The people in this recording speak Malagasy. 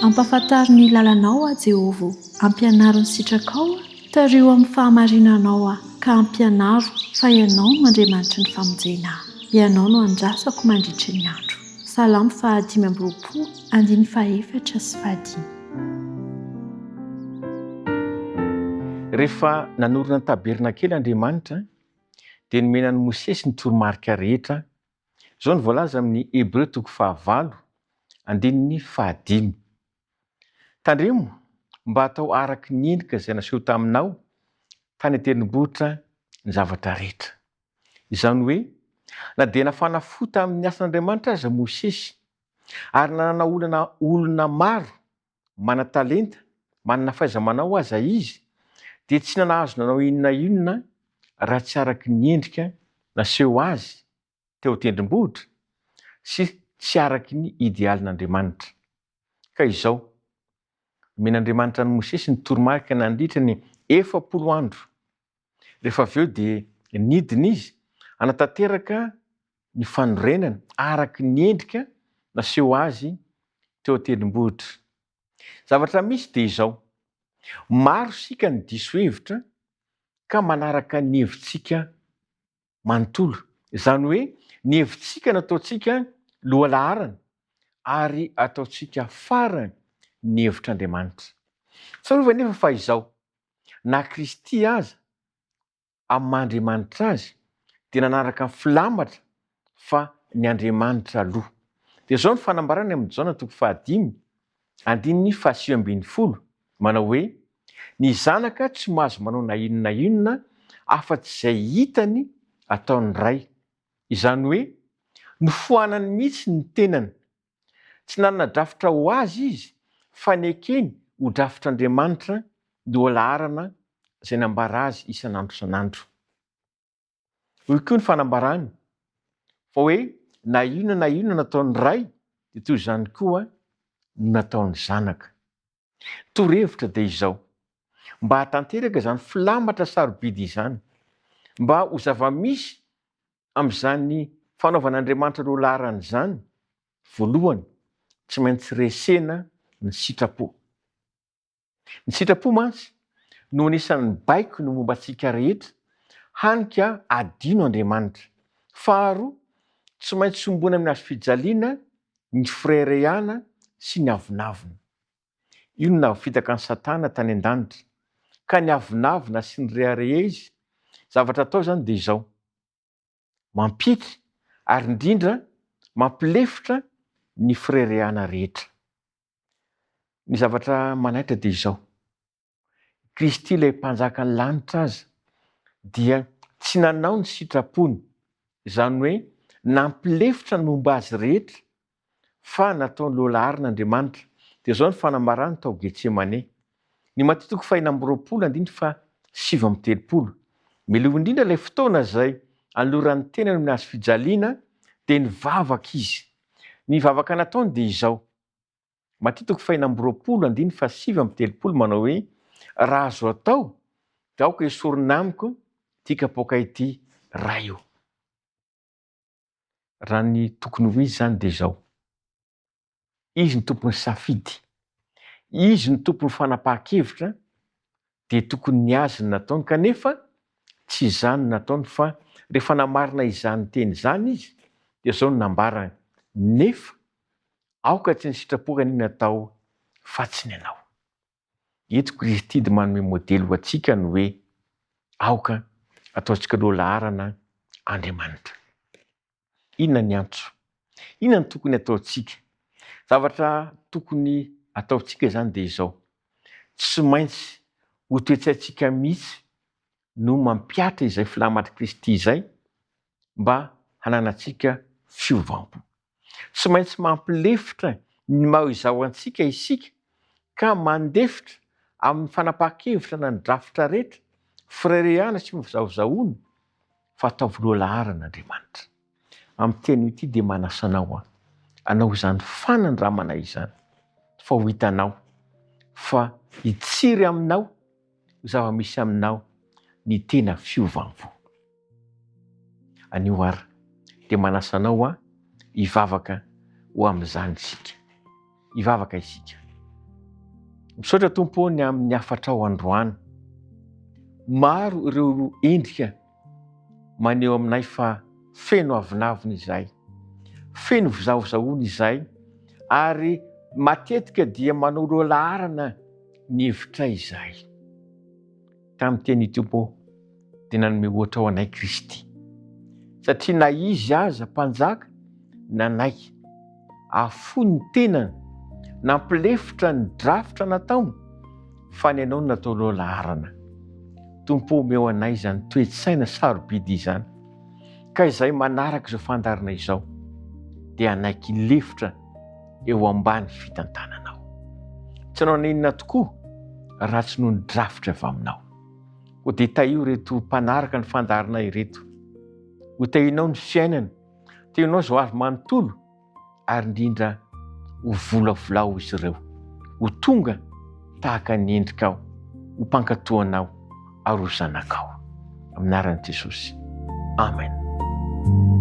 Ampahafantaro ny lalanao aho, Jehovah ô, ampianaro ny sitrakao aho. Tariho amin'ny fahamarinanao aho, ka ampianaro, fa Ianao no Andriamanitry ny famonjena ahy. Ianao no andrasako mandritry ny andro. Salamo faha-25, andininy fahaefatra sy fahadimy. Rehefa nanorina ny tabernakely Andriamanitra, dia nomena an'i Mosesy ny toromarika rehetra. Izao no voalaza amin'ny Hebreo toko fahavalo, andininy fahadimy. Tandremo mba hatao araka ny endrika izay naseho taminao tany an-tendrombohitra ny zavatra rehetra. Izany hoe, na dia nafana fo tamin'ny asan'Andriamanitra aza Mosesy, ary nanana olana olona maro manan-talenta, manana fahaiza-manao aza izy, dia tsy nanahazo nanao inona inona raha tsy araka ny endrika naseho azy teo an-tendrombohitra sy tsy araky ny idealin'Andriamanitra. Ka izao, nomen'Andriamanitra an'i Mosesy ny toromarika nandritra ny 40 andro. Rehefa avy eo dia nidina izy hanatanteraka ny fanorenana araka ny endrika naseho azy teo an-tendrombohitra. Zavatra misy dia izao, maro isika no diso hevitra ka manaraka ny hevitsika manontolo. Izany hoe ny hevitsika no ataontsika lohalaharana ary ataontsika farany ny hevitr'Andriamanitra. Tsarovy anefa fa izao, na Kristy aza amin'ny maha Andriamanitra azy dia nanaraka ny filamatra fa ny Andriamanitra aloha. Dia izao ny fanambarany amin'ny Jaona toko fahadimy andininy faha-19 manao hoe, Ny Zanaka tsy mahazo manao na inona na inona afa-tsy izay hitany ataon'ny Ray. Izany hoe, nofoanany mihitsy ny tenany. Tsy nanana drafitra ho azy izy fa nekeny ho drafitr'Andriamanitra lohalaharana izay nambara azy isan'andro isan'andro. Hoy koa ny fanambarany fa hoe na inona na inona nataon'ny Ray dia toy izany koa no nataon'ny Zanaka. Torohevitra dia izao, mba hahatanteraka izany filamatra sarobidy izany, mba ho zava-misy amin'izany fanaovan'Andriamanitra ireo laharana izany, voalohany, tsy maintsy resena ny sitrapo. Ny sitrapo mantsy no anisan'ny baiko ny momba antsika rehetra, hany ka adino Andriamanitra. Faharoa, tsy maintsy ombona amin'ny hazofijaliana ny fireharehana sy ny avonavona. Io no nahavitaka an'i Satana tany an-danitra, ka niavonavona sy nirehareha izy. Zavatra atao izany dia izao, mampietry ary indrindra mampilefitra ny fireharehana rehetra. Ny zavatra manaitra dia izao, Kristy ilay Mpanjakan'ny lanitra aza dia tsy nanao ny sitrapony, izany hoe nampilefitra ny momba azy rehetra fa nataony lohalaharana Andriamanitra. Dia izao ny fanambarany tao Getsemane. Ny Matio toko faha-26 andininy faha-39. Mialoha indrindra ilay fotoana izay anoloran'ny tenany amin'ny hazo fijaliana dia nivavaka izy. Ny vavaka nataony dia izao, Matio toko faha-26 andininy faha-39 manao hoe, Raha azo atao, dia aoka hesorina amiko ity kapoaka ity, Ray ô. Raha ny tokony ho izy izany dia izao, Izy no tompon'ny safidy, Izy no tompon'ny fanapahan-kevitra, dia tokony ny azy no nataony kanefa tsy izany no nataony fa rehefa namarina izany teny izany izy dia izao no nambarany, nefa aoka tsy ny sitrapoko anie no atao fa tsy ny anao. Eto Kristy dia manome modely ho antsika ny hoe aoka ataontsika loha laharana Andriamanitra. Inona ny antso? Inona no tokony hataontsika? Zavatra tokony hataontsika izany dia izao, tsy maintsy ho toe-tsaintsika mihitsy no mampihatra izay filamatr'i Kristy izay mba hananantsika fiovam-po. Tsy maintsy mampilefitra ny maha izaho antsika isika ka mandefitra amin'ny fanapahan-kevitra na ny drafitra rehetra, firerehana sy fizahozahoana fa ataovy lohalaharana Andriamanitra. Amin'ity anio ity dia manasa anao aho hanao izany fanandramana izany fa ho hitanao fa hitsiry aminao ho zava-misy aminao ny tena fiovam-po. Anio ary dia manasa anao aho hivavaka ho amin'izany isika. Hivavaka isika. Misaotra Tompo ô ny amin'ny hafatrao androany. Maro ireo endrika maneho aminay fa feno avonavona izahay, feno fizahozahoana izahay ary matetika dia manao lohalaharana ny hevitray izahay. Tamin'ny teny Tompo dia nanome ohatra ho anay Kristy. Satria na Izy aza Mpanjaka nanaiky hahafoy ny tenany, nampilefitra ny drafitra nataony, fa ny Anao no natao lohalaharana. Tompo ô omeo anay izany toe-tsaina sarobidy izany, ka izay manaraka izao fandaharana izao dia hanaiky hilefitra eo ambany fitantananao. Tsy hanao na inona tokoa raha tsy noho ny drafitra avy aminao. Koa dia tahio ireto mpanaraka ny fandaharana ireto. Ho tahinao ny fiainany, tahinao izao avy manontolo ary indrindra ho volavolao izy ireo. Ho tonga tahaka ny endrikao, ho mpankatò anao ary ho zanakao. Amin'ny anaran'i Jesosy. Amen.